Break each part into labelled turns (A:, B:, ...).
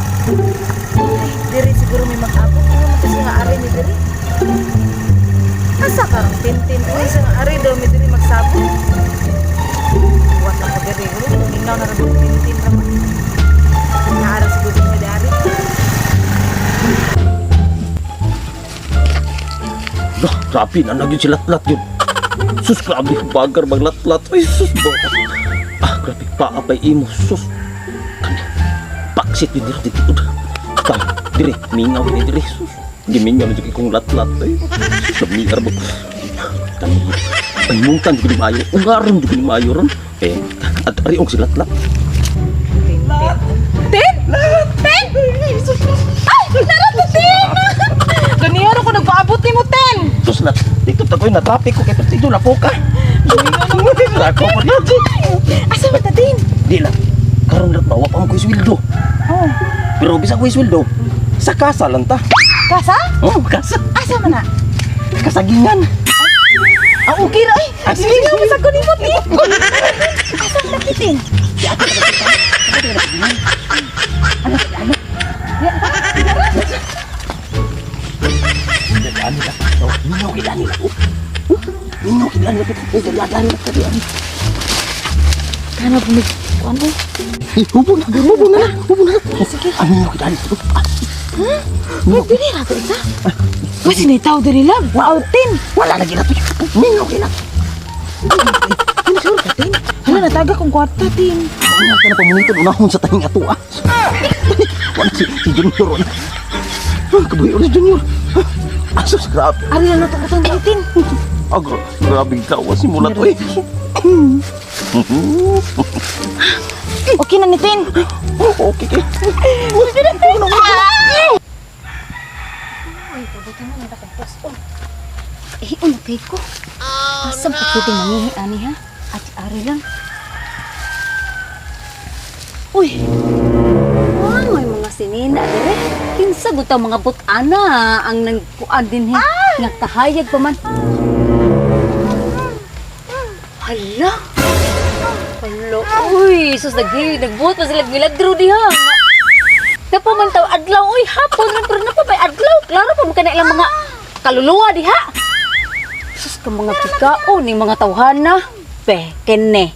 A: Ay, diri siguro may mag-abot. Ano man kasi nga ari ni diri? Asa karong tintin? Uy, sa nga ari daw mi diri magsabot. Buwat na ko diri. Uy, mingaw na ra gud tintin ra man. Naara siguro mi dari.
B: Lah, grabe na nagyud si Latlat yun. Sus, grabe, bagar maglatlat. Ay, sus, ba. Ah, grabe, paa pa'y imo. Sus. Kani, paksit yun diri dito. Tang, diri, mingaw yun diri. Sus, gimingaw na diri kong latlat. Ay, sus, lamiar ba. Kani, ay, mungtan jud ni maayo. Ungaron jud ni maayo ron. Eh, at ari og si Latlat.
A: Tintin. Tin? Tin? Ay, nara to, Tin! Ganiyan ako nagpaabot ni mo, Tin!
B: Sus, lat, dito tagoy na traffic ko kay partido na po ka. Ako mo dito.
A: Asa man ta, Tin?
B: Di lang. Karon lat mawa pa mo ko'y sweldo.
A: Oh,
B: Pero bisa ko'y sweldo, sa kasa lang ta.
A: kasa?
B: Oh, kasa.
A: Asa man na?
B: Kasagingan.
A: Ah, okay ra ay.
B: Ah, sige,
A: Sige, nga sa ko ni mo, Tin. Asa man ta, Tin?
B: Dali la. Oh, mingaw kay dani la. Oh. Mingaw kay dani la. Eh, dali la kay dani.
A: Kana bumig kuan eh.
B: Eh, hubo na, hubo na, hubo na.
A: Sige.
B: Ah, mingaw kay dani. Ah,
A: Wait, diri ra to isa. Uy, sinitaw diri lang. Wow, Tin.
B: wala na gila to. Mingaw kay la.
A: Ano sure ka, Tin? Hala, nataga kong kwarta, Tin.
B: Wala ka na pamuniton unahon sa tahing ato ah. Wala si Junior wala. Ah, kabuhi ulit si Junior. Ah, sus, grabe.
A: Ari lang natong butang diri, Tin.
B: Ah, grabe gawa si Mulat oy.
A: Okay na ni Tin.
B: Okay kay.
A: Uy, pabuti mo nang takagpas. Oh,
C: Eh, ano kay ko? Asa pa pwede mangihi ani ha? At ari lang. Uy. Ah, may mga sinina dire. Kinsa gud mga butana ang nagkuan din he. Nga kahayag pa man. Hala. Hala. Uy, sus naghi nagbuot pa sila milagro diha. Napa man taw adlaw uy hapon ran pero napa may adlaw. Klaro pa man kana ilang mga kaluluwa diha. Sus ka mga pikaon ni mga tawhana. Pe, kene.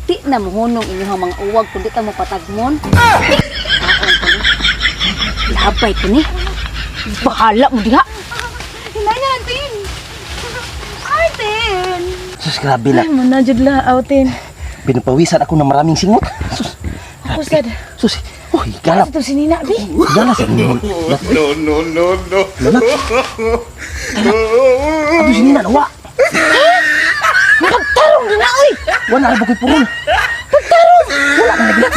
C: Di na mohunong inyong mga uwag kundi ta mo patagmon. Taon ko ni. Labay ko ni. Bahala mo diha.
A: hinaya, Tin. Ay, Tin.
B: Sus, grabe la.
A: Ay, muna jud la, aw, Tin.
B: Pinapawisan ako ng maraming singot. Sus,
A: Ako sad.
B: sus. Uy, galap.
A: Asa to si Nina, bi?
B: Gala sa inyo.
D: No, no, no, no.
B: Lalat. Ato si Nina, nawa.
A: Nakagtarong na na, oy!
B: Wala na ba ko'y purol? Pagtarong! Wala na naglat.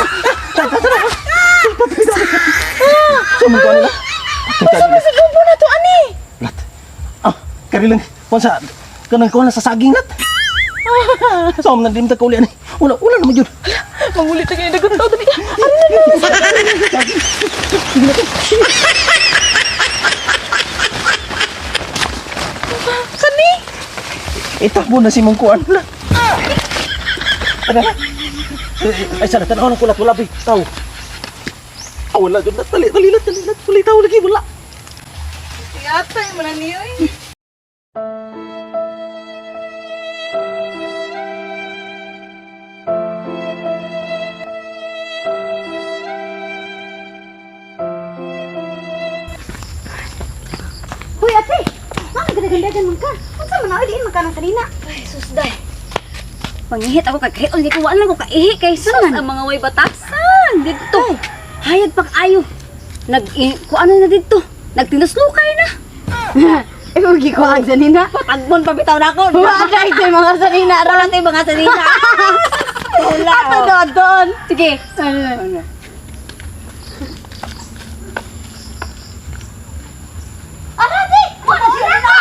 B: So, man ko nila.
A: Asa man sa grupo na to, ani?
B: Lat. Ah, kari lang. Kung sa, kanang kuha na sa saging lat. So, man nadim ta kauli ani. Wala, wala naman yun.
A: Mangulit na kayo dagot tao, dali. Ano na na? Kani?
B: Itabo na si mong kuan. Lat. Ano? Ay, sana, tanaw na kulat. Wala, bay. Tao. Ah, wala dun. Dali, dali, lat, dali, lat. Wala, tao lagi, wala.
A: Yatay mo na niyo, eh.
C: Hoy ate, bakit gadagandagan man ka? Unsa man na diin man ka ng kanina? Ay sus day. Pangihit ako kay kahiol ko wala ko kaihi kay sus ang mga way batasan didto. Hayag pag ayo. Nag kuano na didto. Nagtinuslukay na.
E: Ikaw gikuha ang sanina.
C: Patagmon pa bitaw na ako.
E: Wala ito yung mga sanina.
C: Wala tayo mga sanina. Wala.
E: Ato doon, doon.
C: Sige. Ano? Arati! Wala siya na!